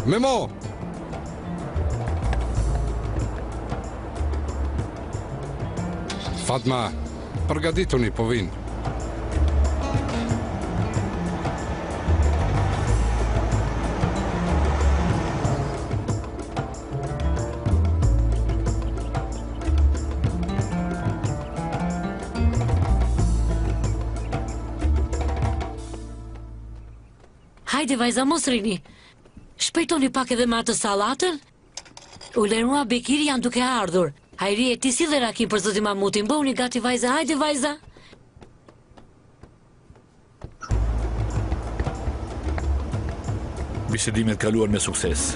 Memo! Fatma, përgatituni, po vijnë. Hajde vajza mos rrini. Shpejtoni pak edhe me atë sallatën. U lajmërua Bekiri janë duke ardhur. Hajrie ti sille rakinë për zotin Mahmutin. Bëhuni gati vajza, hajde vajza. Bisedimet kaluan me sukses.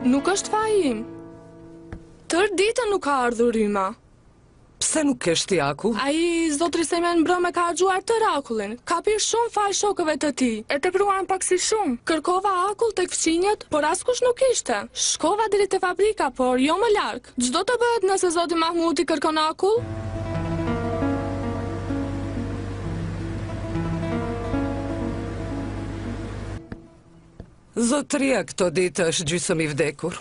Nuk është faji im. Tërë ditën nuk ka ardhur rryma. Pse nuk ke ti akull? Ai zotri Sejmen mbrëmë e ka harxhuar tërë akullin. Ka pirë shumë falë shokëve të tij. E tepruan pak si shumë. Kërkova akull tek fqinjët, por askush nuk ishte. Shkova deri te fabrika, por jo më larg. Ç'do të bëhet nëse zoti Mahmuti kërkon akull? Zotëria këto ditë është gjysëm i vdekur.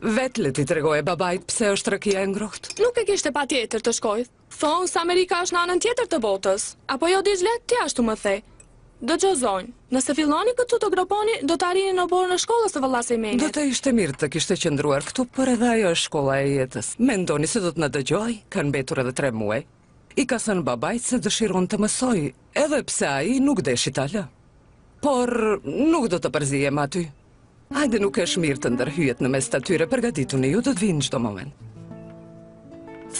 Vetë le t'i tregojë babait pse është rakia e ngrohtë. Nuk e kishte patjetër të shkojë. Thonë se Amerika është në anën tjetër të botës. Apo jo Dixhle, ti ashtu më the. Dëgjo zonjë, nëse filloni këtu të groponi, do të arrini në oborrin e shkollës së vëlla Sejmenit. Do të ishte mirë të kishte qëndruar këtu, por edhe ajo është shkolla e jetës. Mendoni se do të na dëgjojë? Kanë mbetur edhe tre muaj. I ka thënë babait se dëshiron të mësojë, edhe pse ai nuk deshi ta lë. Por nuk do të përzihem aty. Hajde nuk është mirë të ndërhyhet në mes të tyre, përgatituni ju do të vijnë çdo moment.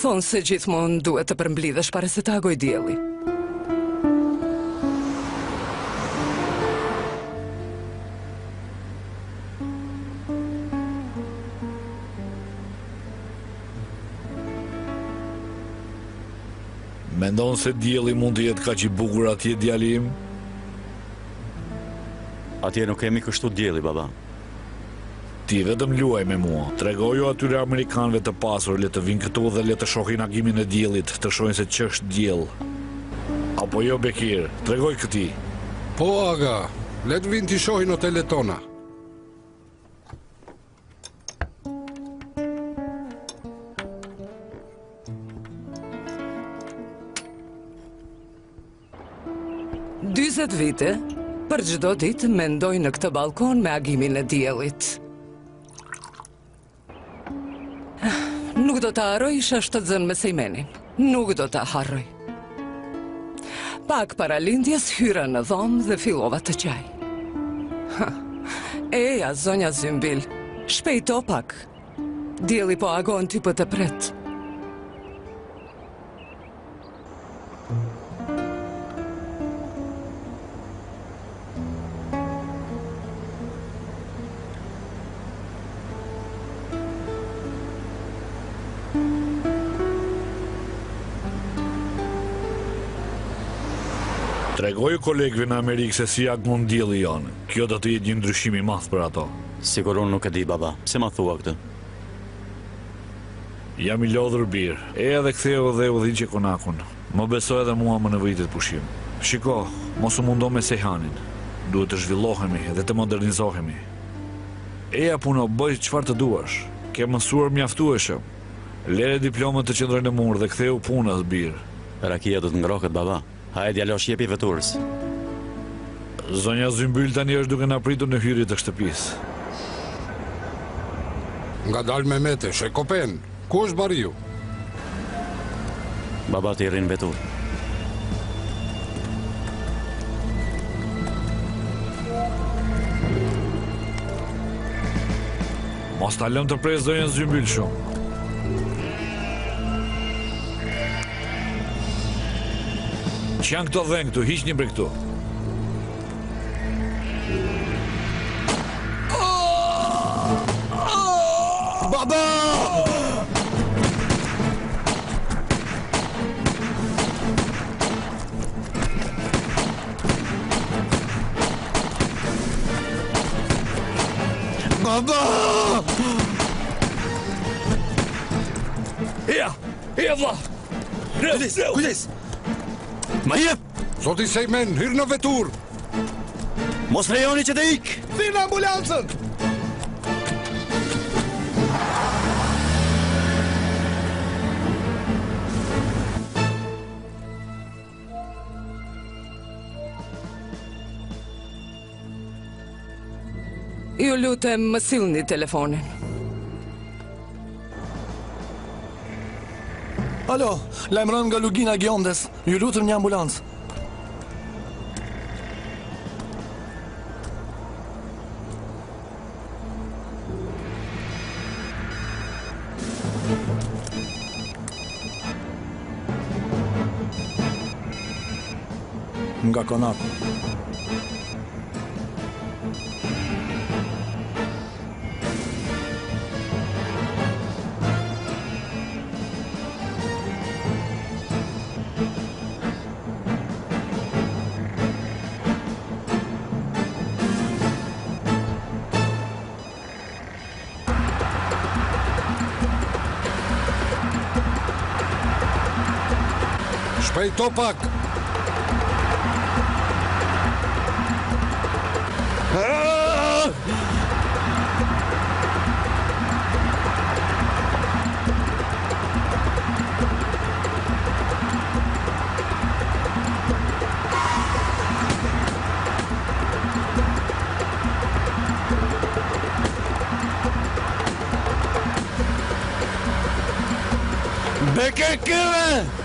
Thonë se gjithmonë duhet të përmblidhesh para se të agojë dielli. Mendon se dielli mund të jetë kaq i bukur atje, djali im? Atje nuk kemi kështu dielli, baba. Ti vetëm luaj me mua. Tregoju atyre amerikanëve të pasur, le të vijnë këtu dhe le të shohin agimin e diellit, të shohin se ç'është diell. Apo jo Bekir, tregoji këtij. Po aga, le të vijnë t'i shohin hotelet tona. 40 vite, për çdo ditë mendoj në këtë ballkon me agimin e diellit. Nuk do ta harroj isha shtatzënë me Sejmenin. Nuk do ta harroj. Pak para lindjes hyra në dhomë dhe fillova të qaj. Eja, zonja Zymbyl, shpejto pak. Dielli po agon ty po të pret. Tregoju kolegëve në Amerikë se si agon dielli jonë. Kjo do të jetë një ndryshim i madh për ato. Sikur unë nuk e di, baba. Pse ma thua këtë? Jam i lodhur bir. Eja dhe ktheu dhe udhëhiqe konakun. Më beso edhe mua më nevojitet pushim. Shiko, mos u mundo me Sejhanin. Duhet të zhvillohemi dhe të modernizohemi. Eja puno, bëj çfarë të duash. Ke mësuar mjaftueshëm. Lere diplomën të qëndrojë në mur dhe ktheu punës, bir. Rakia do të ngrohet, baba. Hajde djalosh jepi veturës. Zonja Zymbyl tani është duke na pritur në hyrje të shtëpisë. Ngadalë Mehmete, sheh kopenë. Ku është bariu? Baba ti rri në veturë. Mos ta lëmë të presë zonjën Zymbyl shumë. Ç'janë këto dhen këtu, hiqni prej këtu. Baba! Baba! Ja, ja vlla. Kujdes, kujdes. Ma jep! Zoti Sejmen, hyr në veturë. Mos lejoni që të ikë. Thirrni ambulancën. Ju lutem, më sillni telefonin. Alo, lajmërojmë nga Lugina e Gjondes. Ju lutem një ambulancë. Nga konaku. Shpejto pak! Bekir këve!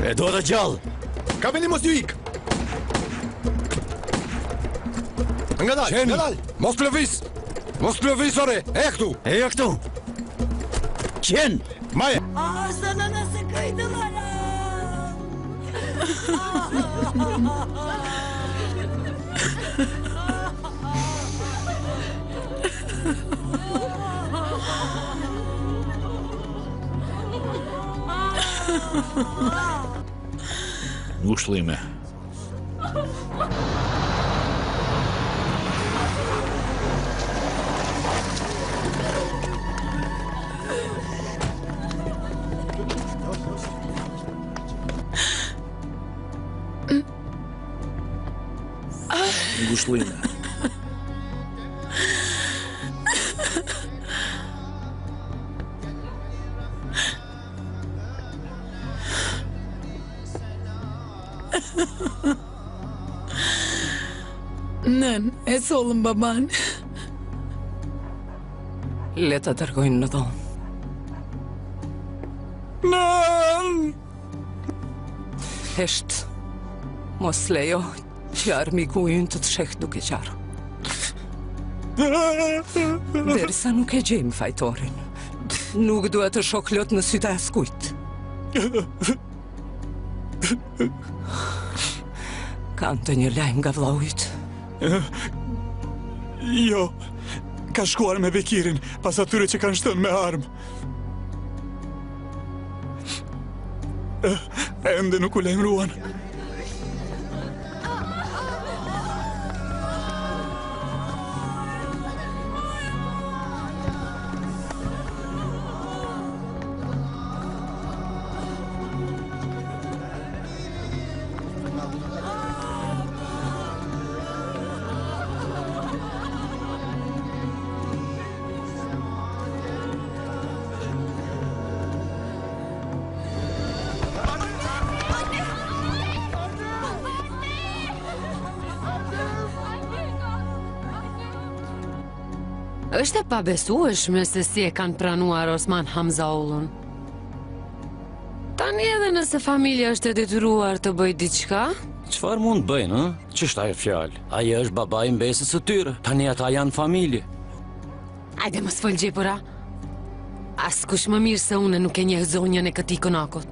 E do të gjallë! Kapeni mos ju ik. Ngadalë, Qeni, ngadalë. mos lëviz! Mos lëviz, ore! E këtu! Eja këtu! Qen! Maje! Ah, sana nasıl kıydılar ah! Ngushllime. Ngushllime. Nën, e sollëm baban. Le ta dërgojnë në dhomë. Nën! Hesht. Mos lejo që armiku ynë të të sheh duke qarë. Derisa nuk e gjejmë fajtorin. Nuk dua të shoh lot në sytë e askujt. Ka ndonjë lajm nga vllau yt? Jo, ka shkuar me Bekirin, pas atyre që kanë shtënë me armë. Ende nuk u lajmëruan. Është e pabesueshme se si e kanë pranuar Osman Hamzaollun. Tani edhe nëse familja është e detyruar të bëjë diçka? Çfarë mund të bëjnë, ë? Ç'është ajo fjalë? Ai është babai i mbesës së tyre. Tani ata janë familje. Ajde mos fol gjepura. Askush më mirë se unë nuk e njeh zonjën e këtij konakut.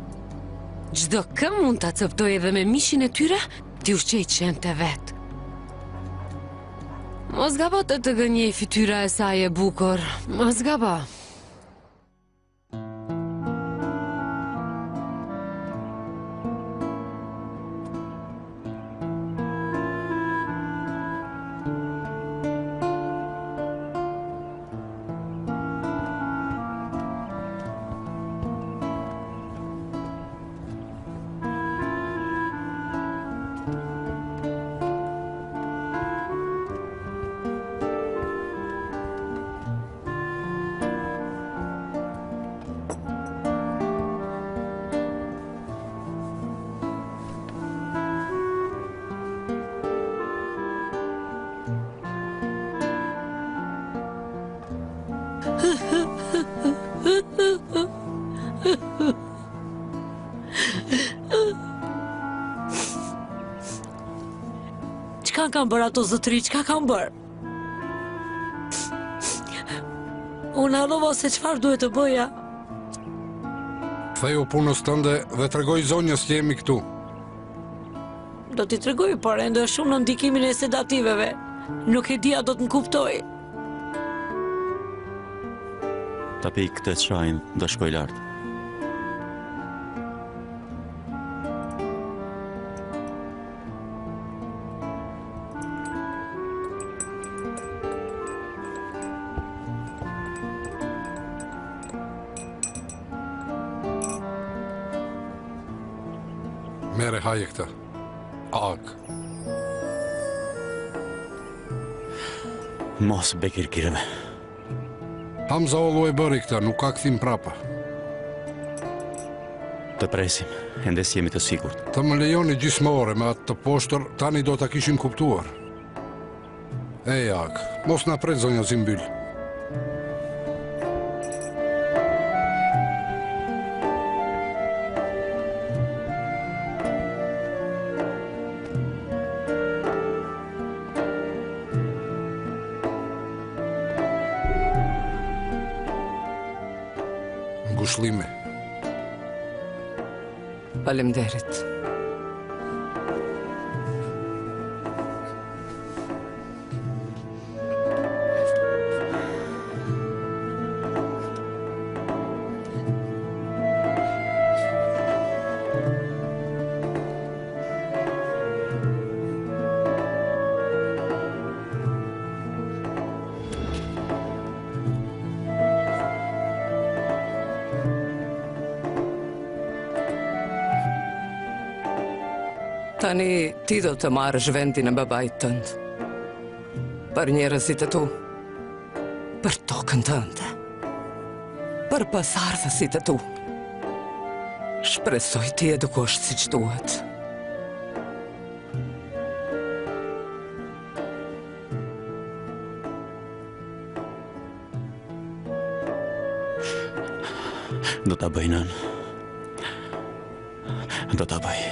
Çdo kë mund ta coptojë edhe me mishin e tyre, t'i ushqejë qentë e vet. Mos gabo të të gënjejë fytyra e saj e bukur. Mos gabo. Çka kanë bërë ato zotëri, çka kanë bërë? Unë harrova se çfarë duhet të bëja. Ktheju punës tënde dhe tregoji zonjës që jemi këtu. Do t'i tregoj, por ende është shumë në ndikimin e sedativeve. Nuk e di a do të më kuptojë. Ta pi këtë çajin, do shkoj lart. Merre haje këtë. Ag. Mos Bekir Kirve. Hamzaollu e bëri këtë, nuk ka kthim prapa. Të presim, ende s'jemi të sigurt. Të më lejoni gjysmë ore me atë të poshtër, tani do ta kishim kuptuar. Ej, Ag, mos na pret zonja Zymbyl. Ngushllime. Faleminderit. Tani ti do të marrësh vendin e babait tënd. Për njerëzit e tu. Për tokën tënde. Për pasardhësit e tu. Shpresoj t'i edukosh siç duhet. Do ta bëj nënë. Do ta bëj.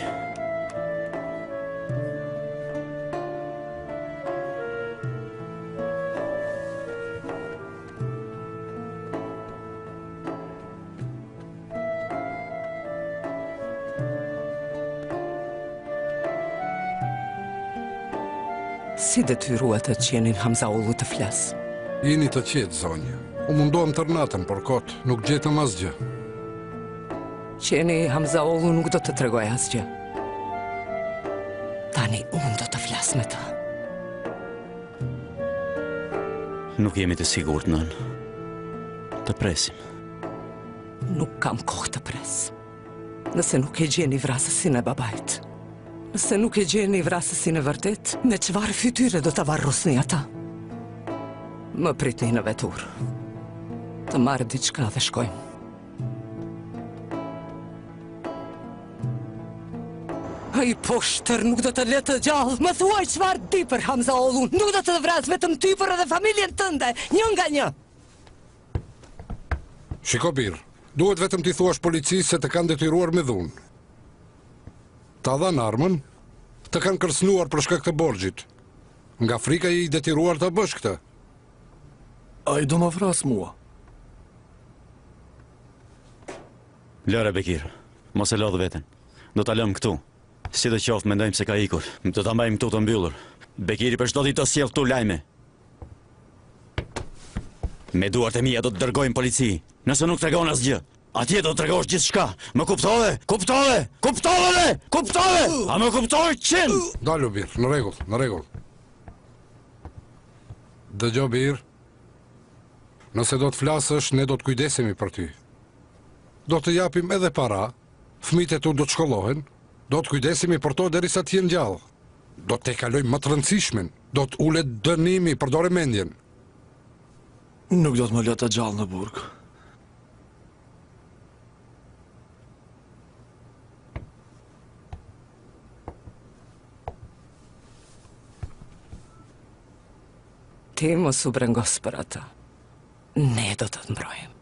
Si detyruat atë qenin Hamzaollu të flasë? Jini të qetë, zonjë. U munduam tërë natën, por kot, nuk gjetëm asgjë. Qeni Hamzaollu nuk do të tregojë asgjë. Tani unë do të flas me të. Nuk jemi të sigurt, nënë. Të presim. Nuk kam kohë të pres. Nëse nuk e gjeni vrasësin e babait. Nëse nuk e gjeni vrasësin e vërtetë, me çfarë fytyre do ta varrosni ata? Më pritni në veturë. Të marr diçka dhe shkojmë. I poshtër nuk do të lë të gjallë. Më thuaj çfarë di për Hamzaollun. Nuk do të të vras vetëm ty, por edhe familjen tënde, një nga një. Shiko bir, duhet vetëm t'i thuash policisë se të kanë detyruar me dhunë. Ta dhanë armën, të kanë kërcënuar për shkak të borxhit. Nga frika je i detyruar ta bësh këtë. Ai do më vrasë mua. Lëre Bekir, mos e lodh veten. Do ta lëmë këtu. Sidoqoftë mendojmë se ka ikur. Do ta mbajmë këtu të mbyllur. Bekiri për çdo ditë do sjellë këtu lajme. Me duart e mia do të dërgoj në polici, nëse nuk tregon asgjë. Atje do të tregosh gjithçka. Më kuptove? Kuptove? Kuptove dhe? Kuptove? A më kuptove qen? Ndalu bir, në rregull, në rregull. Dëgjo bir. Nëse do të flasësh, ne do të kujdesemi për ty. Do të japim edhe para, fëmijët e tu do të shkollohen, do të kujdesemi për to derisa të jenë gjallë. Do të kalojmë më të rëndësishmen, do të ulet dënimi, përdore mendjen. Nuk do të më lë të gjallë në burg. Ti mos u brengos për atë. Ne do të të mbrojmë.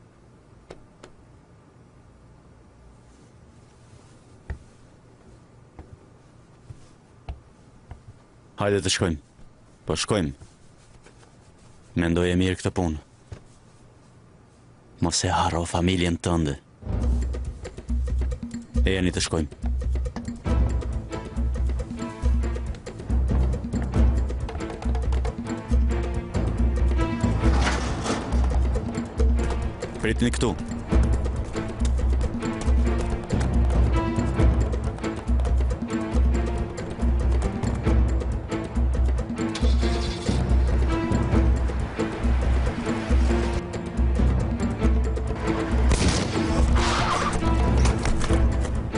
Hajde të shkojmë. Po shkojmë. Mendoje mirë këtë punë. Mos e harro familjen tënde. Ejani të shkojmë. Pritni këtu.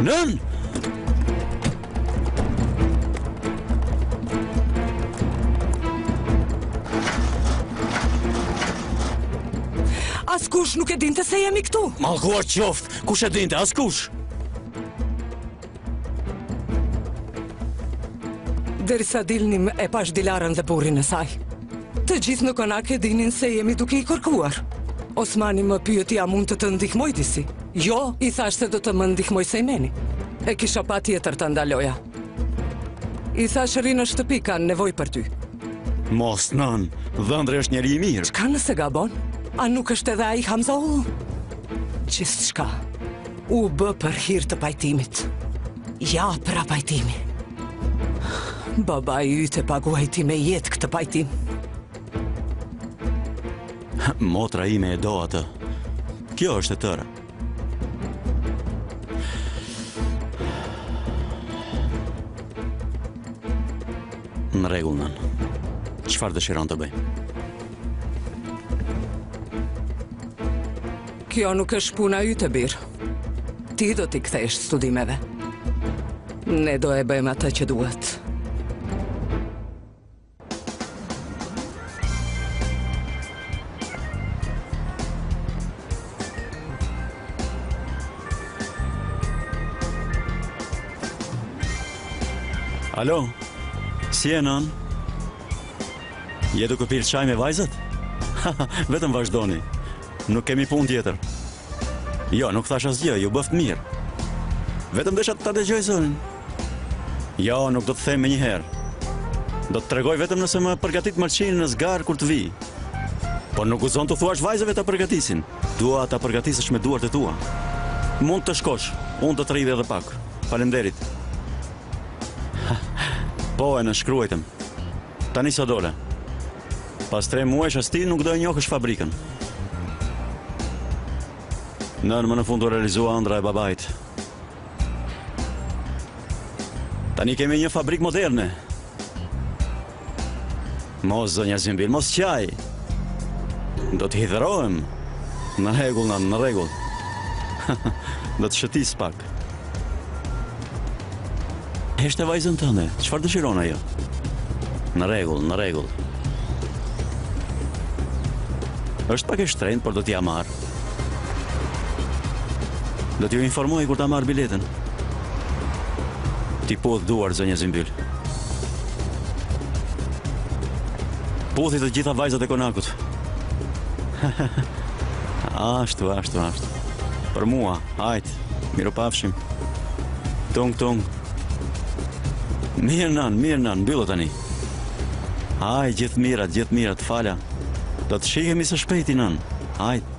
Nënë! Askush nuk e dinte se jemi këtu. Mallkuar qoftë, kush e dinte, askush. Derisa dilnim e pashë Dilarën dhe burrin e saj. Të gjithë në konak e dinin se jemi duke i kërkuar. Osmani më pyeti a mund të të ndihmoj disi. Jo, i thashë se do të më ndihmojë Sejmeni. E kisha patjetër ta ndaloja. I thashë rri në shtëpi, kanë nevojë për ty. Mos nënë, dhëndri është njeri i mirë. Çka nëse gabon? A nuk është edhe ai Hamzaollu? Gjithçka. U bë për hir të pajtimit. Ja pra pajtimi. Babai yt e paguajti me jetë këtë pajtim. Motra ime e do atë. Kjo është e tëra. Në rregull, nënë. Çfarë dëshiron të bëjmë? Kjo nuk është puna yte, bir. Ti do t'i kthehesh studimeve. Ne do e bëjmë atë që duhet. Alo, si je nënë? Je duke pirë çaj me vajzat? Vetëm vazhdoni. Nuk kemi punë tjetër. Jo, nuk thashë asgjë, ju bëftë mirë. Vetëm desha të ta dëgjoj zërin. Jo, nuk do të them menjëherë. Do të tregoj vetëm nëse më përgatit mëlçinë në zgarë kur të vij. Por nuk guxon t'u thuash vajzave ta përgatisin. Dua ta përgatisësh me duart e tua. Mund të shkosh, unë do të rri edhe pak. Faleminderit. Po, e nënshkruajtëm. Tani sa dole. Pas tre muajsh as ti nuk do e njohësh fabrikën. Nënë më në fund u realizua ëndrra e babait. Tani kemi një fabrikë moderne. Mos zonja Zymbil, mos qaj. Do të hidhërohem. Në rregull, nënë, në rregull. Do të shëtis pak. Heshte vajzën tënde, çfarë dëshiron ajo? Në rregull, në rregull. Është pak e shtrenjtë, por do t'ia marr. Do t'ju informoj kur ta marr biletën. T'i puth duart, zonja Zymbyl. Puthi të gjitha vajzat e konakut. Ashtu, ashtu, ashtu. Për mua, hajt, mirupafshim. Tung, tung. Mirë nënë, mirë nënë, mbylle tani. Haj, gjithë mirat, gjithë mirat, fala. Do të shihemi së shpejti nënë. Hajt.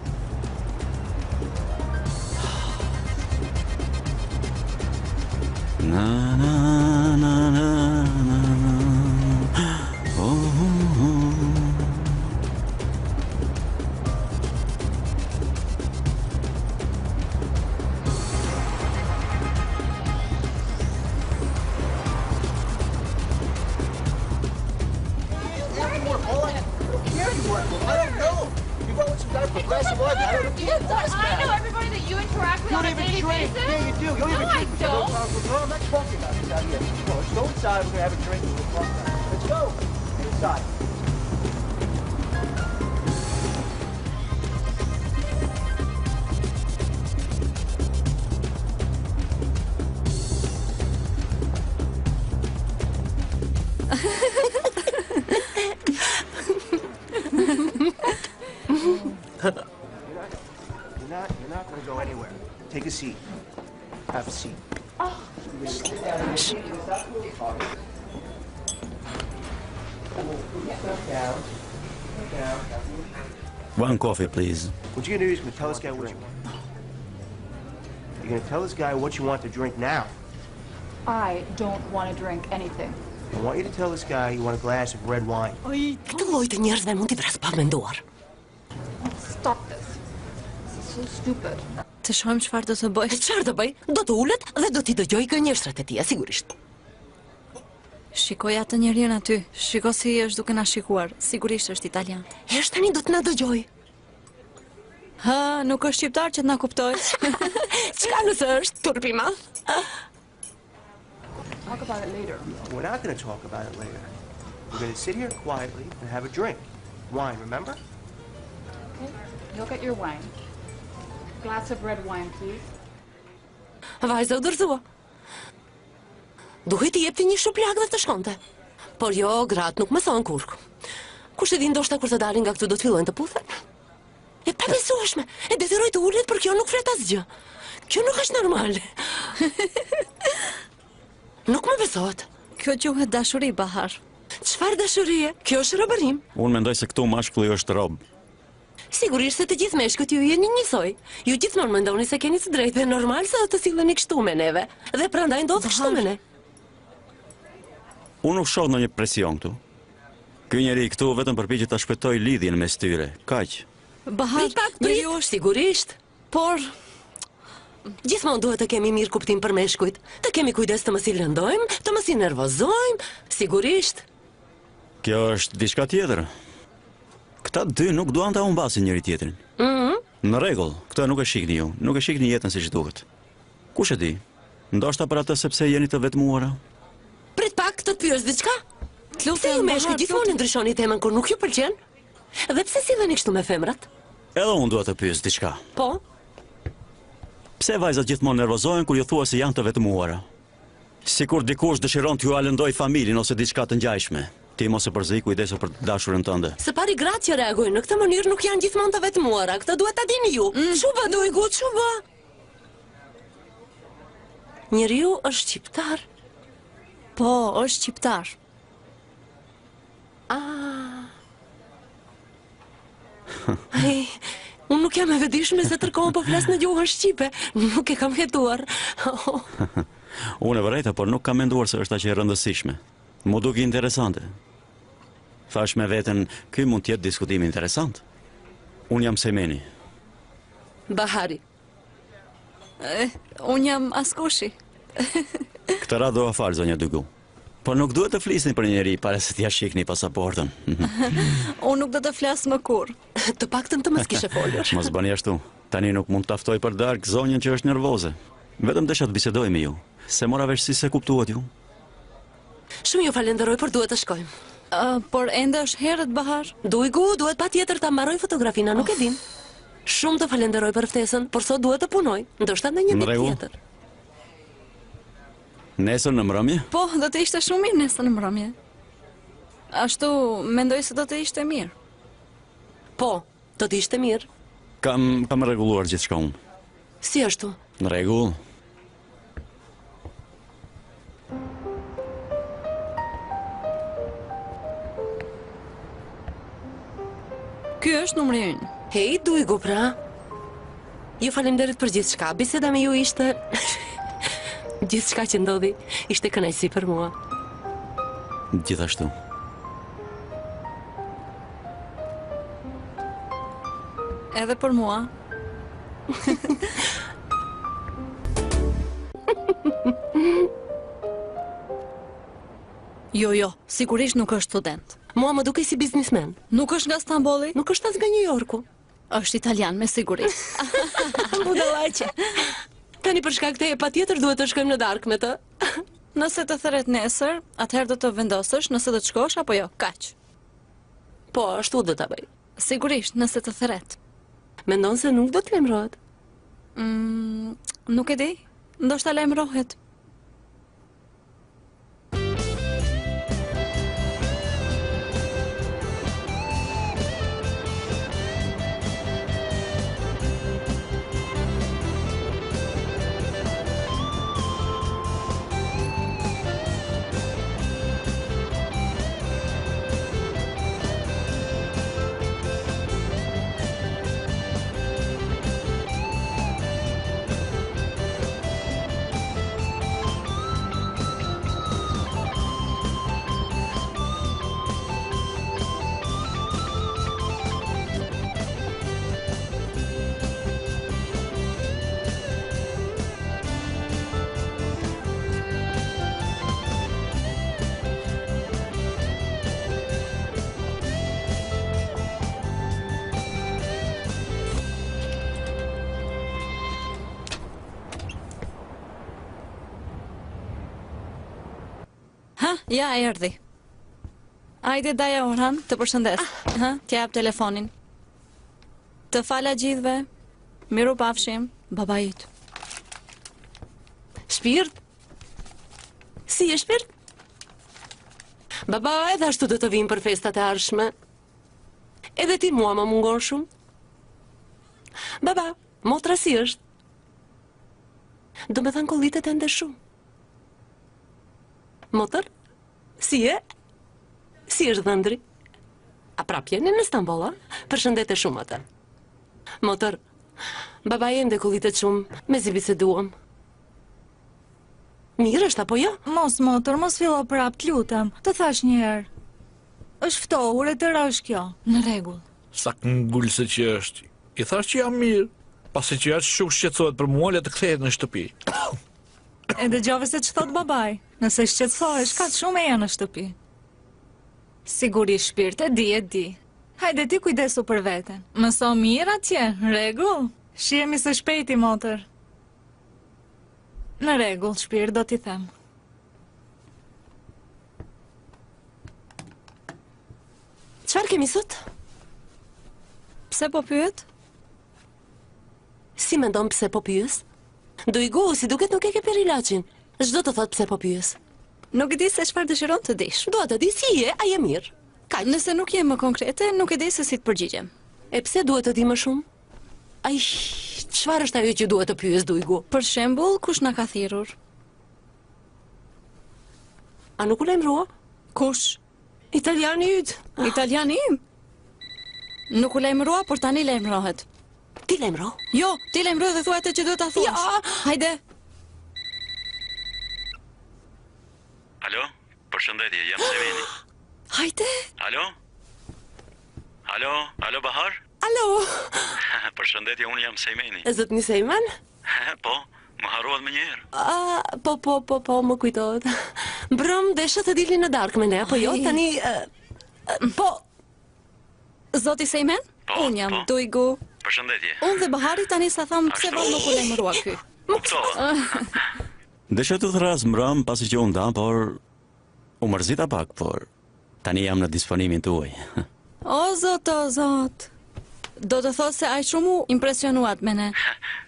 Na na na na na na. Oh, oh, oh. I know everybody that you interact with on a daily basis. Yeah, you do. You don't no, even I drink. don't. No, I'm not talking about this out here. Come on, let's go inside. We're gonna have a drink. and We'll talk about it. Let's go inside. You're not, you're not gonna go anywhere. Take a seat. Have a seat. One coffee, please. What you're gonna do is gonna tell this guy what you want. You're gonna tell this guy what you want to drink now. I don't want to drink anything. I want you to tell this guy you want a glass of red wine. Këtë lloj të njerëzve mund t'i vras pa menduar. Stop this. This is so stupid. Të shohim çfarë do të bëj. Çfarë do bëj? Do të ulet dhe do t'i dëgjoj gënjeshtrat e tija, sigurisht. Shikoj atë njeriun aty. Shiko si është duke na shikuar. Sigurisht është italian. Esh tani do të na dëgjoj. Hë, nuk është shqiptar që të na kuptoj. Çka nëse është turp i madh? Talk about it later. We're not gonna talk about it later. We're gonna sit here quietly and have a drink. Wine, remember? Okay? You'll get your wine. Glass of red wine, please. Vajza u dorëzua. Duhej t'i jepte një shuplak dhe të shkonte. Por jo, gratë nuk mësohen kurrë. Kush e di ndoshta kur të dalin nga këtu do të fillojnë të puthen. E pabesueshme, e detyroj të ulet, por kjo nuk flet asgjë. Kjo nuk është normale. nuk më besohet. Kjo quhet dashuri, Bahar. Çfarë dashurie? Kjo është robërim. Unë mendoj se këtu mashkulli është rob. Sigurisht se të gjithë meshkujt ju jeni njësoj. Ju gjithmonë mendoni se keni të drejtë dhe normal se do të silleni kështu me neve. Dhe prandaj ndodh kështu me ne. Unë nuk shoh ndonjë presion këtu. Ky njeri këtu vetëm përpiqet ta shpëtojë lidhjen mes tyre. Kaq. Bahar, Prit pak, prit, njeriu është sigurisht. Por Gjithmonë duhet të kemi mirë kuptim për meshkujt. Të kemi kujdes të mos i lëndojmë, të mos i nervozojmë, sigurisht. Kjo është diçka tjetër. Këta dy nuk duan ta humbasin njëri tjetrin. Mhm. Në rregull, këtë nuk e shihni ju, nuk e shihni jetën siç duhet. Kush e di? Ndoshta për atë sepse jeni të vetmuara. Prit pak, të të pyes diçka? Të Pse ju lutem, meshkujt Bahar, gjithmonë ndryshoni temën kur nuk ju pëlqen? Dhe pse silleni kështu me femrat? Edhe unë dua të pyes diçka. Po, Pse vajzat gjithmonë nervozohen kur ju thua se janë të vetmuara? Sikur dikush dëshiron t'ju lëndoj familjen ose diçka të ngjashme. Ti mos e përzi, kujdesu për të dashurën tënde. Së pari gratë që reagojnë në këtë mënyrë nuk janë gjithmonë të vetmuara. Këtë duhet ta dini ju. Mm. Ç'u bë Dujgu, ç'u bë? Njeriu është shqiptar. Po, është shqiptar. Ah. Ai, unë nuk jam e vetëdijshme se tërë kohën po flas në gjuhën shqipe. Nuk e kam hetuar. Unë e vërejta, por nuk kam menduar se është aq e rëndësishme. Mu duk interesante. Thash me veten, ky mund të jetë diskutim interesant. Unë jam Semeni. Bahari. Eh, unë jam askushi. Këtë radhë do fal zonja Dujgu. Por nuk duhet të flisni për një njeri para se t'ia shikni pasaportën. Unë nuk do të flas më kurrë. Të paktën të mos kishe folur. Mos bëni ashtu. Tani nuk mund ta ftoj për darkë zonjën që është nervoze. Vetëm desha të bisedoj me ju. Se mora vesh si se kuptuat ju. Shumë ju falenderoj, por duhet të shkojmë. Uh, por ende është herët, Bahar. Dujgu, duhet patjetër ta mbaroj fotografinë, a nuk e din. Shumë të falenderoj për ftesën, por sot duhet të punoj, ndoshta në një Në ditë rregull. tjetër. Nesër në mbrëmje? Po, do të ishte shumë mirë nesër në mbrëmje. Ashtu, mendoj se do të ishte mirë. Po, do të ishte mirë. Kam, kam rregulluar gjithçka unë. Si ashtu? Në rregull. Ky është numri ynë. Hej, Dujgu pra. Ju faleminderit për gjithçka. Biseda me ju ishte gjithçka që ndodhi ishte kënaqësi për mua. Gjithashtu. Edhe për mua. Jo, jo, sigurisht nuk është student. Mua më dukej si biznismen. Nuk është nga Stambolli? Nuk është as nga New Yorku. Është italian, me siguri. Budallaqe. Tani për shkak teje patjetër duhet të shkojmë në darkë me të. Nëse të thërret nesër, atëherë do të vendosësh nëse do të shkosh apo jo. Kaq. Po, ashtu do ta bëj. Sigurisht, nëse të thërret. Mendon se nuk do të lajmërohet? Mm, nuk e di. Ndoshta lajmërohet. Ha, ja erdhi. Ajde daja Orhan, të përshëndes. Ah. Ha, t'ia jap telefonin. Të fala gjithve. Mirupafshim, babait. Shpirt? Si je shpirt? Baba, edhe ashtu do të vijmë për festat e ardhshme. Edhe ti mua më mungon shumë. Baba, motra si është? Domethënë kollitet ende shumë. Motër, si je? Si është dhëndri? A prap jeni në Stamboll, a? Përshëndete shumë atë. Motër, baba ende kollitet shumë, mezi biseduam. Mirë është apo jo? Mos motër, mos fillo prap, të lutem. Të thashë një herë. Është ftohur e tëra është kjo. Në rregull. Sa këmbëngulëse që është. I thashë që jam mirë. Pasi që aq shumë shqetësohet për mua, le të kthehet në shtëpi. E dëgjove se ç'thotë babai. Nëse shqetësohesh, kaq shumë eja në shtëpi. Sigurisht shpirt, e di, e di. Hajde ti kujdesu për veten. Mëso mirë atje, në rregull? Shihemi së shpejti, motër. Në rregull, shpirt, do t'i them. Çfarë kemi sot? Pse po pyet? Si mendon pse po pyes? Dujgu, si duket nuk e ke pirë ilaçin. Ç'do të thotë pse po pyes? Nuk e di se çfarë dëshiron të dish. Dua të di si je, a je mirë. Kaq. Nëse nuk je më konkrete, nuk e di se si të përgjigjem. E pse duhet të di më shumë? Ai, çfarë është ajo që duhet të pyes Dujgu? Për shembull, kush na ka thirrur? A nuk u lajmërua? Kush? Italiani yt. Italiani im? Nuk u lajmërua, por tani lajmërohet. Ti lajmëro? Jo, ti lajmëro dhe thuaj atë që duhet ta thuash. Ja. Hajde. Alo, përshëndetje, jam Semeni. Hajde. Alo? Alo, alo Bahar? Alo. Përshëndetje, unë jam Sejmeni. Zotni Sejmen? Po, më harruat menjëherë. A, po, po, po, po, më kujtohet. Mbrëmë deshe të dilni në darkë me ne, apo jo? Tani, po... Zoti Sejmen? Po, Unë jam po. Dujgu. Përshëndetje. Unë dhe Bahari tani sa thamë pse vallë nuk u lajmërua ky. Kuptova. Desha të thërras mbrëmë pasi që u ndamë, por u mërzita pak, por tani jam në disponimin tuaj. O zot, o zot. Do të thotë se aq shumë u impresionuat me ne.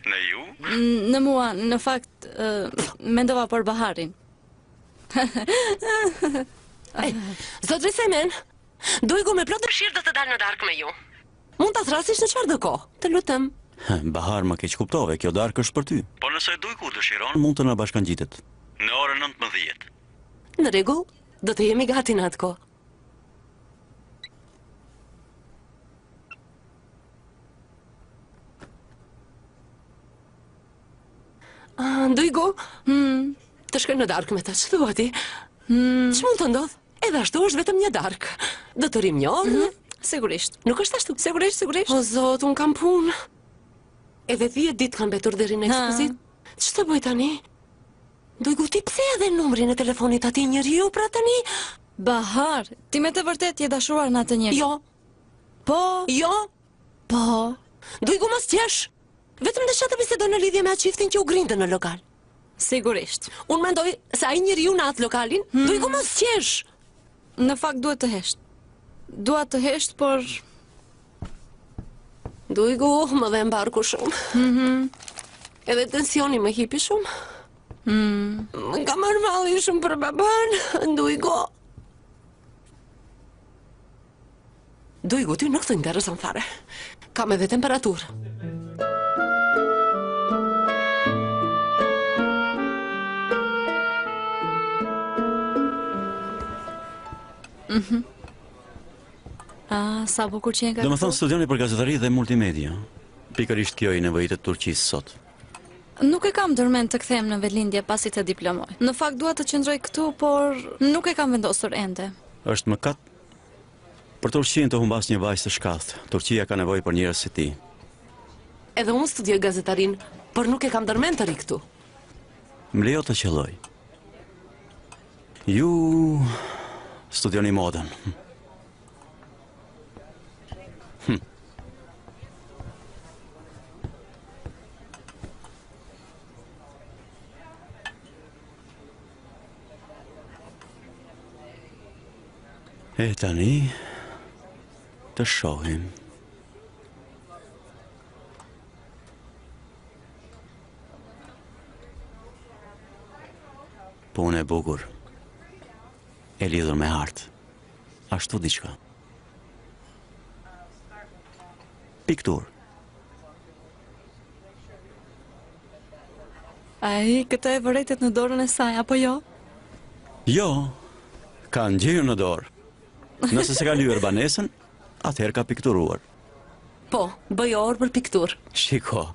Në ju? Në mua, në fakt, mendova për Baharin. Ej, zotëri Sejmen, Dujgu me plot dëshirë do të dalë në darkë me ju. Mund ta thërrasësh në çfarëdo kohë, të lutem. Bahar, më keqkuptove, kjo darkë është për ty. Po nëse Dujgu dëshiron, mund të na bashkangjitet. Në orën 19. Në rregull, do të jemi gati në atë kohë. Ah, Dujgu, hmm. të shkoj në darkë me ta, ç'thua ti? Hmm. Ç'mund të ndodhë? Edhe ashtu është vetëm një darkë. Do të rrimë një orë? Mm -hmm. Sigurisht. Nuk është ashtu? Sigurisht, sigurisht. O zot, unë kam punë. Edhe 10 ditë kanë mbetur deri në ekspozitë. Ç'të bëj tani? Dujgu ti pse ia dhe numrin e telefonit atij njeriu pra tani? Bahar, ti me të vërtetë je dashuruar në atë njeri. Jo. Po. Jo. Po. Dujgu mos qesh. Vetëm desha të bisedoj në lidhje me atë çiftin që u grindën në lokal. Sigurisht. Unë mendoj se ai njeriu në atë lokalin, hmm. Dujgu mos qesh. Në fakt duhet të hesht. Dua të hesht, por Dujgu, më dhemb barku shumë. Mm -hmm. Edhe tensioni më hipi shumë. Mm. Më ka marrë malli shumë për babanë, Dujgu. Dujgu, ty nuk të intereson fare. Kam edhe temperaturë. Mhm. Ah, sa bukur që Domethënë studioni për gazetari dhe multimedia. Pikërisht kjo i nevojitet Turqisë sot. Nuk e kam ndërmend të kthehem në vendlindje pasi të diplomoj. Në fakt dua të qëndroj këtu, por nuk e kam vendosur ende. Është mëkat Për Turqinë të humbasë një vajzë të shkathtë, Turqia ka nevojë për njerëz si ti. Edhe unë studioj gazetarinë, por nuk e kam ndërmend të rri këtu. Më lejo të qëlloj. Ju studioni modën. Hm. E tani të shohim. Punë e bukur. E lidhur me art. Ashtu diçka. Pikturë. Ai, këtë e vërejtët në dorën e saj, apo jo? Jo, ka ngjyrë në dorë. Nëse s'e ka lyer banesën, atëherë ka pikturuar. Po, bëj orë për pikturë. Shiko,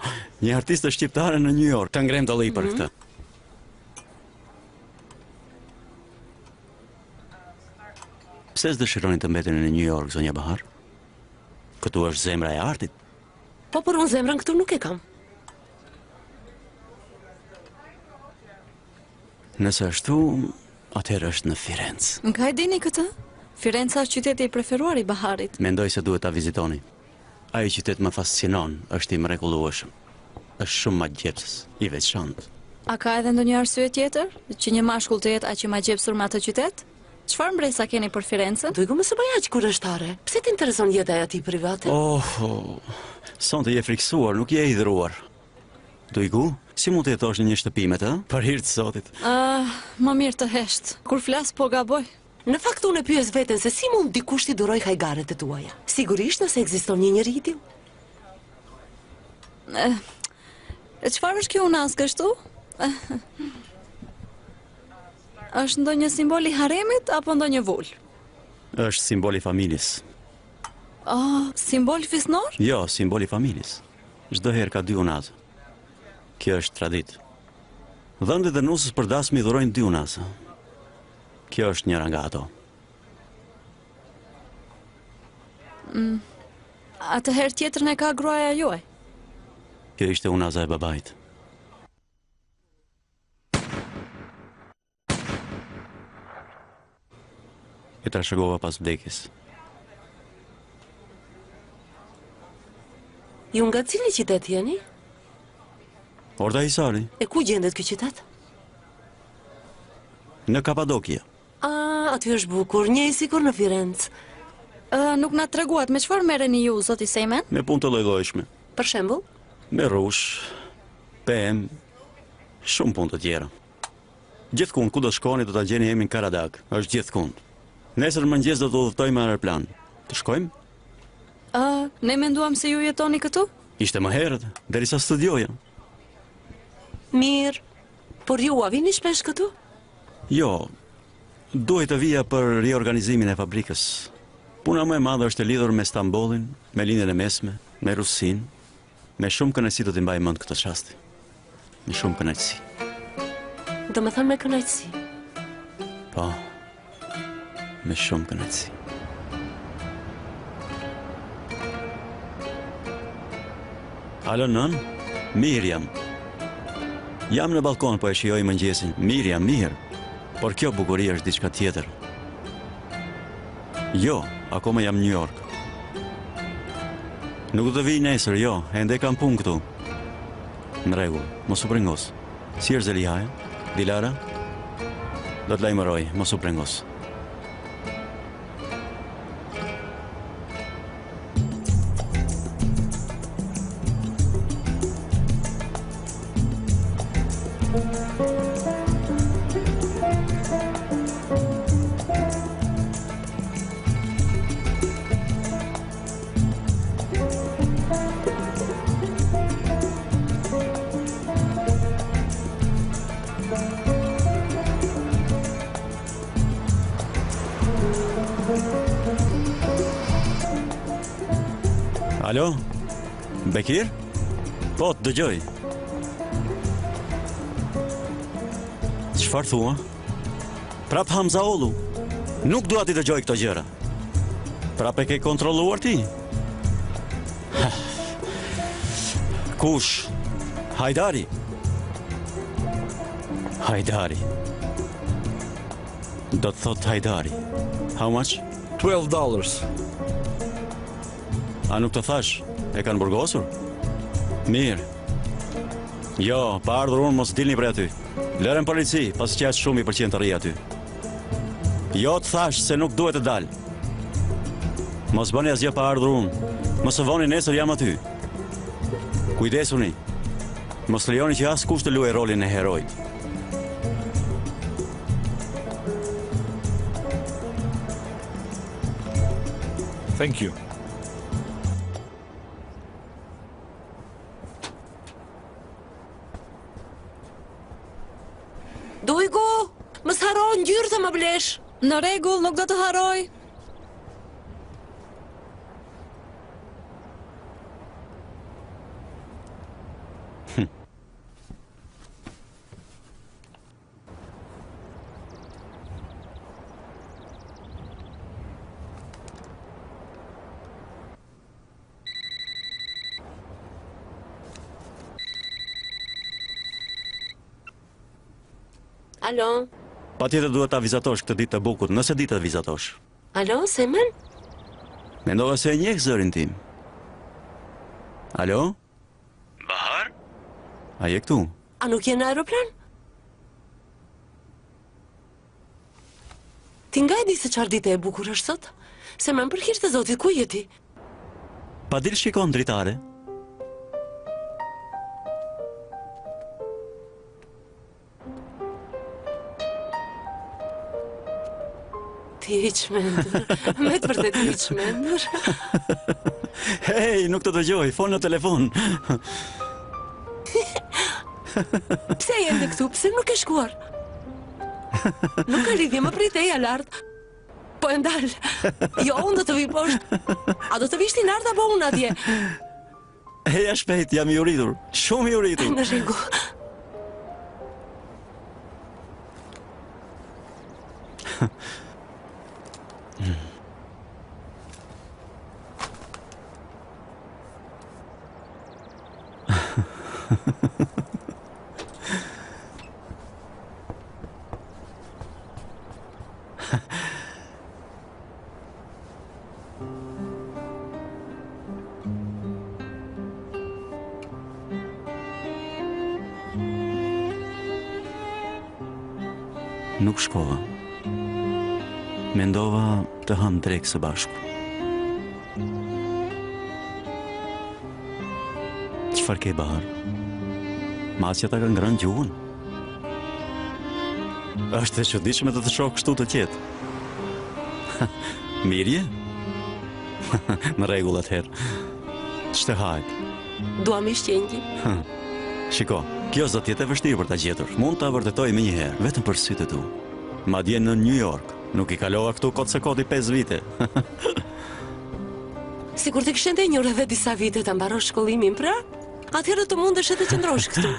një artiste shqiptare në New York, të ngremë dolli për mhm. këtë. Pse s'dëshironi të mbeteni në New York, zonja Bahar? Këtu është zemra e artit. Po, por unë zemrën këtu nuk e kam. Nëse ashtu, atëherë është në Firencë. Nga e dini këtë? Firenca është qyteti i preferuar i Baharit. Mendoj se duhet ta vizitoni. Ai qytet më fascinon, është i mrekullueshëm. Është shumë magjepsës, i veçantë. A ka edhe ndonjë arsye tjetër që një mashkull të jetë aq i magjepsur me atë qytet? Çfarë mbresa keni për Firencën? Dujgu mos u bëj aq kureshtare. Pse të intereson jeta e atij private? Oh, sonte je frikësuar, nuk je e hidhëruar. Dujgu, si mund të jetosh në një shtëpi me të? Për hir të Zotit. Ah, më mirë të hesht. Kur flas po gaboj. Në fakt unë e pyes veten se si mund dikush t'i durojë hajgaret e tuaja. Sigurisht nëse ekziston një njeri i tillë. Eh, çfarë është kjo unazë kështu? Është ndonjë simbol i haremit apo ndonjë vulë? Është simbol i familjes. Oh, simbol fisnor? Jo, simbol i familjes. Çdo herë ka dy unaza. Kjo është traditë. Dhëndrit dhe nuses për dasmë i dhurojnë dy unaza. Kjo është njëra nga ato. Mm. Atëherë tjetrën e ka gruaja juaj. Kjo ishte unaza e babait. E trashëgova pas vdekjes. Ju nga cili qytet jeni? Ortahisari. E ku gjendet ky qytet? Në Kapadokia. Ah, aty është bukur, njëjtë sikur në Firencë. Ë, nuk na treguat me çfarë merreni ju, zoti Sejmen? Me punë të llojllojshme. Për shembull? Me rrush, pemë, shumë punë të tjera. Gjithkund ku do shkoni do ta gjeni emrin Karadag. Është gjithkund. Nesër në mëngjes do të udhëtoj me aeroplan. Të shkojmë? Ë, ne menduam se ju jetoni këtu? Ishte më herët, derisa studioja. Mirë. Por ju a vini shpesh këtu? Jo. Duhej të vija për riorganizimin e fabrikës. Puna më e madhe është e lidhur me Stambollin, me Lindjen e Mesme, me Rusinë. Me shumë kënaqësi do t'i mbaj mend këto çaste. Me shumë kënaqësi. Domethënë me kënaqësi. Po. Me shumë kënaqësi. Alo nënë, mirë jam. Jam në ballkon po e shijoj mëngjesin. Mirë jam, mirë. Por kjo bukuri është diçka tjetër. Jo, akoma jam në New York. Nuk do të vij nesër, jo, ende kam punë këtu. Në rregull, mos u brengos. Si është Zelihaja? Dilara? Do të lajmëroj, mos u brengos. Alo? Bekir? Po, të dëgjoj. Çfarë thua? Prap Hamzaollu. Nuk dua t'i dëgjoj këto gjëra. Prap e ke kontrolluar ti? Kush? Hajdari. Hajdari. Do të thotë Hajdari. How much? 12 dollars. A nuk të thashë, e kanë burgosur? Mirë. Jo, pa ardhur unë mos dilni prej aty. Lëre në polici, pasi që aq shumë i pëlqen të rrijë aty. Jo, të thashë se nuk duhet të dalë. Mos bëni asgjë pa ardhur unë. Më së voni nesër jam aty. Kujdesuni. Mos lejoni që askush të luajë rolin e heroit. Thank you. Dujgu, mos harro ngjyrë të më blesh. Në rregull, nuk do të harroj. Alo? Patjetër duhet ta vizatosh këtë ditë të bukur, nëse di të vizatosh. Alo, Semen? Mendova se e njeh zërin tim. Alo? Bahar? A je këtu? A nuk je në aeroplan? Ti nga e di se çfarë dite e bukur është sot? Semen për hir të Zotit, ku je ti? Pa dil shiko në dritare. Ti je i çmendur. Me të vërtetë je i çmendur. Hej, nuk të dëgjoj, fol në telefon. Pse je ende këtu? Pse nuk ke shkuar? Nuk ka lidhje, më prit eja lart. Po e ndal. Jo, unë do të vij poshtë. A do të vish ti lart apo unë atje? Eja shpejt, jam i uritur. Shumë i uritur. Në rregull. Nuk shkova. Mendova të hamë drekë së bashku. Çfarë ke Bahar? Macja ta ka ngrënë gjuhën? Është e çuditshme të të shoh kështu të qetë. Mirë je? Në rregull atëherë. Ç'të hahet? Dua mish qengji. Shiko, kjo s'do të jetë e vështirë për ta gjetur. Mund ta vërtetoj menjëherë, vetëm për sytë e tu. Madje në New York, nuk i kalova këtu kot se koti 5 vite. Sikur të kishe ndenjur edhe disa vite ta mbarosh shkollimin, pra, atëherë do të mundeshe të qëndrosh këtu.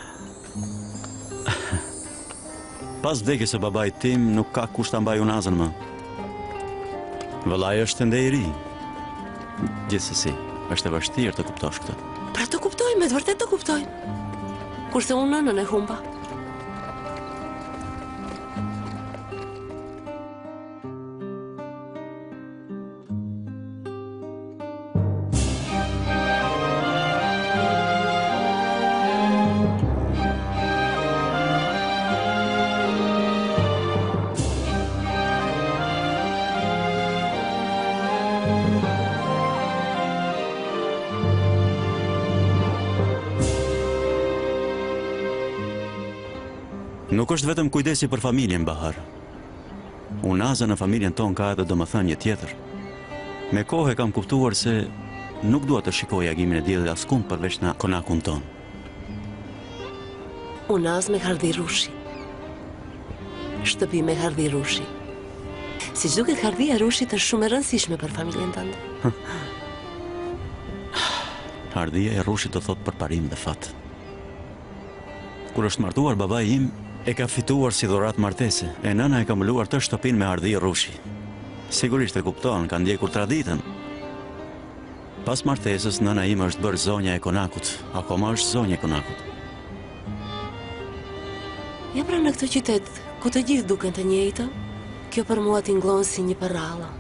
Pas vdekjes së babait tim, nuk ka kush ta mbajë unazën më. Vëllai është ende i ri. Gjithsesi, është e vështirë të kuptosh këtë. Pra të kuptoj, me të vërtetë të kuptoj. Kurse unë nënën e humba. Nuk është vetëm kujdesi për familjen, Bahar. Unaza në familjen tonë ka edhe domethënie tjetër. Me kohë e kam kuptuar se nuk dua të shikoj agimin e diellit askund përveç në konakun tonë. Unazë me hardhi rrushi. Shtëpi me hardhi rrushi. Siç duket hardhia e rrushit është shumë e rëndësishme për familjen tënde. Hardhia e rrushit do thotë përparim dhe fat. Kur është martuar babai im, e ka fituar si dhuratë martese, e nëna e ka mbuluar tërë shtëpinë me hardhi rrushi. Sigurisht e kupton, ka ndjekur traditën. Pas martesës, nëna ime është bërë zonja e konakut, akoma është zonja e konakut. Ja pra në këtë qytet, ku të gjithë duken të njëjtë, kjo për mua tingëllon si një përrallë.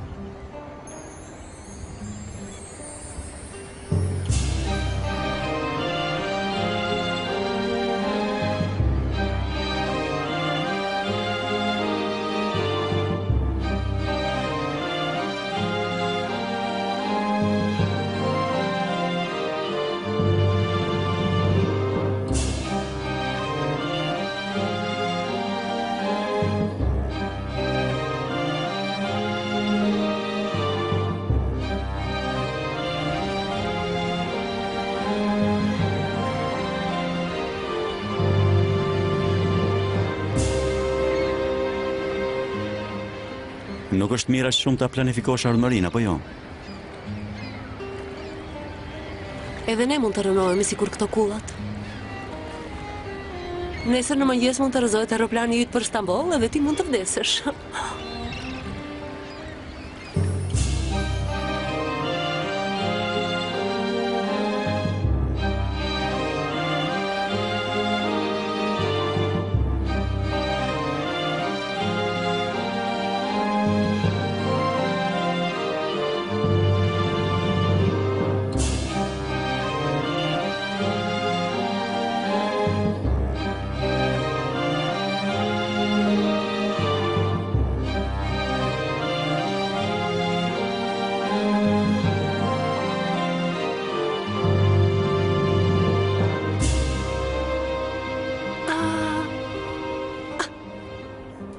Nuk është mirë aq shumë ta planifikosh ardhmërinë, apo jo? Edhe ne mund të rrënohemi sikur këto kullat. Nesër në mëngjes mund të rrëzohet aeroplani yt për Stamboll edhe ti mund të vdesësh.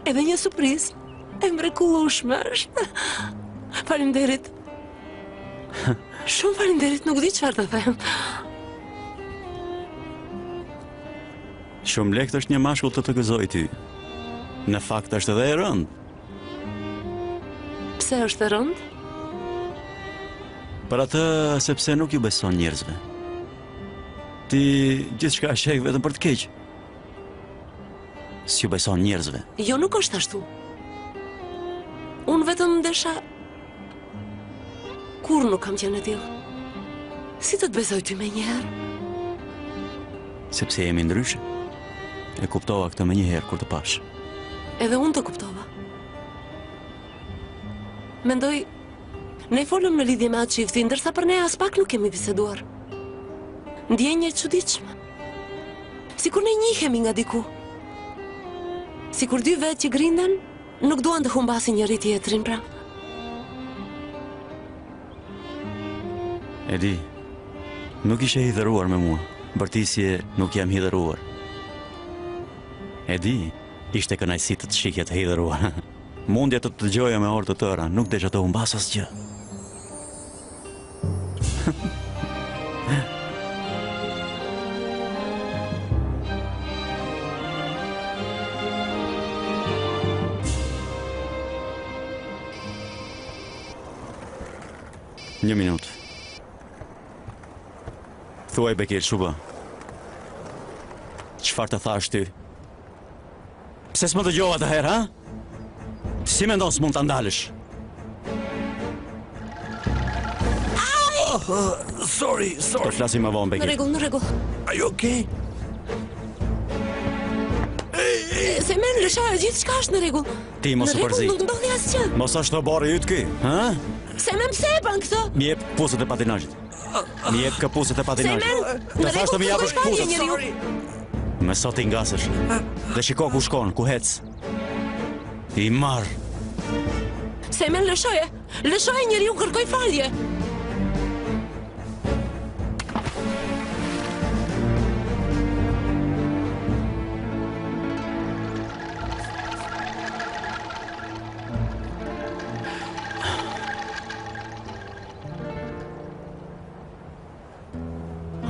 Edhe një surprizë e mrekullueshme është. Faleminderit. Shumë faleminderit, nuk di çfarë të them. Shumë lehtë është një mashkull të të gëzojë ty. Në fakt është edhe e rëndë. Pse është e rëndë? Për atë sepse nuk ju beson njerëzve. Ti gjithçka e sheh vetëm për të keq. S'ju beson njerëzve. Jo, nuk është ashtu. Unë vetëm desha Kurrë nuk kam qenë e tillë. Si të të besoj ty menjëherë? Sepse jemi ndryshe. E kuptova këtë menjëherë kur të pashë. Edhe unë të kuptova. Mendoj, ne folëm në lidhje me atë çiftin, ndërsa për ne aspak nuk kemi biseduar. Ndjenjë e çuditshme. Sikur ne njihemi nga diku. Sikur dy vetë që grinden, Nuk duan të humbasin njëri-tjetrin, pra. E di, nuk ishe hidhëruar me mua. Bërtisje nuk jam hidhëruar. E di. Ishte kënaqësi të të shihja të hidhëruar. Mundja të të dëgjoja me orë të tëra, nuk desha të humbas asgjë. Një minutë. Thuaj Bekir, ç'u bë? Çfarë të thashë ty? Pse s'më dëgjove atë herë, ha? Si mendon se mund ta ndalësh? Oh, sorry, sorry. Të flasim më vonë, Në Bekir. rregull, në rregull. Are you okay? Sejmen, lëshoje, gjithçka është në rregull. Ti mos Në u rregull, përzi. nuk ndodhi asgjë. Mos është oborri yt ky, ha? Sejmen, pse e bën këtë? M'i jep këpucët e patinazhit. M'i jep këpucët e patinazhit. Sejmen, Të në thashë të rregull, më japësh kërkoj falje këpucët. njeriu. Me sot i ngasësh. Dhe shiko ku shkon, ku hec. I marr. Sejmen, lëshoje. Lëshoje njeriu, kërkoj falje.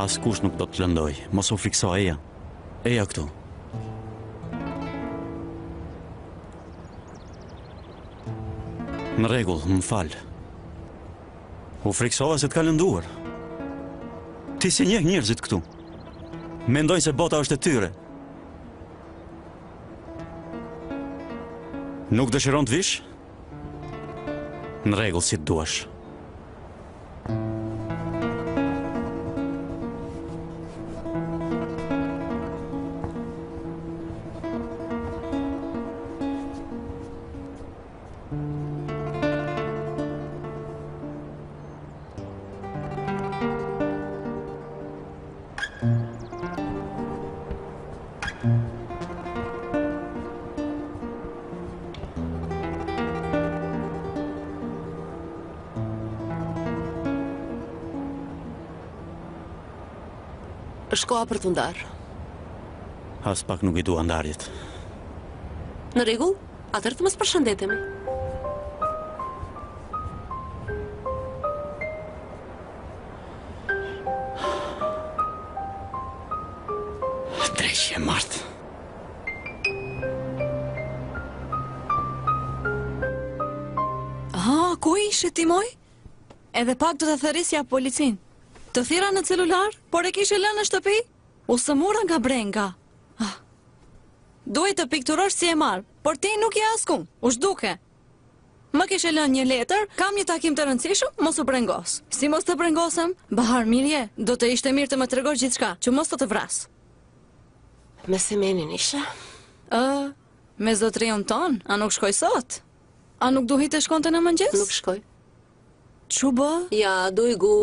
Askush nuk do të lëndojë. Mos u frikso, eja. Eja këtu. Në rregull, më fal. U friksova se të ka lënduar. Ti s'i njeh njerëzit këtu. Mendojnë se bota është e tyre. Nuk dëshiron të vish? Në rregull, si të duash. Është koha për t'u ndarë. As pak nuk i dua ndarjet. Në rregull, atëherë të mos përshëndetemi. Dreqi e marrtë. Ha, ku ishe ti moj? Edhe pak do të thërrisja policinë. Të thirra në celular, por e kishe lënë në shtëpi? U sëmura nga brenga. Ah. Duhej të pikturosh si e marrë, por ti nuk je askund, u zhduke. Më kishe lënë një letër, kam një takim të rëndësishëm, mos u brengos. Si mos të brengosem? Bahar, mirë je, do të ishte mirë të më tregosh gjithçka, që mos të të vras. Me Semenin isha? Ë, me zotëriun tonë, a nuk shkoi sot? A nuk duhej të shkonte në mëngjes? Nuk shkoi. Ç'u bë? Ja, Dujgu.